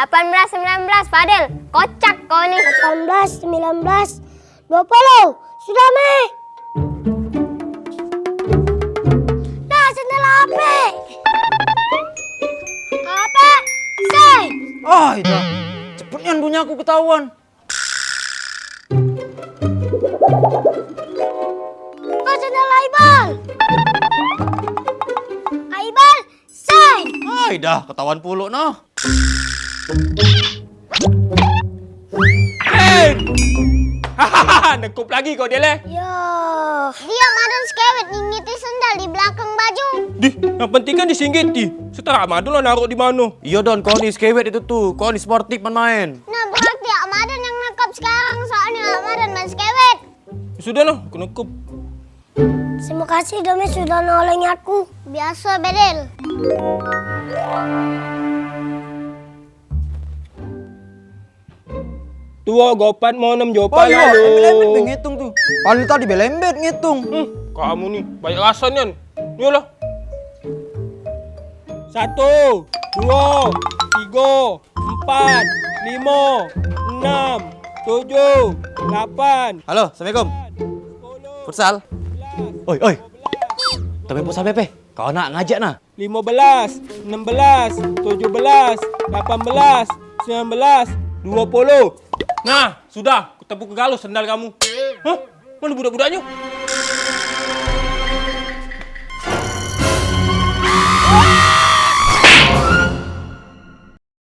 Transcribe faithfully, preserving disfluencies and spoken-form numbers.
Lapan belas, sembilan belas, Fadil. Kocak kau ni. Lapan belas, sembilan belas, dua puluh. Sudah, Mek. Nah, sendal ape? Ape? Sing. Ah, itu. Cepet nian bunyi aku ketahuan. Oh, sendal Aibal. Aibal, sing. Ai dah, ketahuan puluk noh. Hei! Hahaha, nekup lagi kau dia leh. Yo. Dia madan sekewet nyingiti sendal di belakang baju. Dih, yang penting kan disinggiti. Setara madun lah naruh di mano. Iyo Don, kau ni sekewet itu tuh. Kau ni sportif main-main. Nah, berarti Ak Madan yang nangkap sekarang, soalnya Ak Madan main sekewet. Sudah noh, aku nekup. Terima kasih Domi sudah nolong aku. Biasa, Bedel. Duo, gopat, mo, enem, jopat. Oh iya, lembet-lembet be ngitung tuh. Paling tadi belembet ngitung. Hmm, kamu ni banyak rasa nian. Yolah. Satu, duo, tigo, empat, limo, enam, tujuh, lapan. Halo, assalamualaikum. Futsal. Oi, oi. Temen futsal P P. Kau nak ngajak nah? Limo belas, enem belas, tujuh belas, lapan belas, sembilan belas, duo puluh. Nah, sudah, kutepuk ke galus sendal kamu. Hah? Mana budak-budaknyo?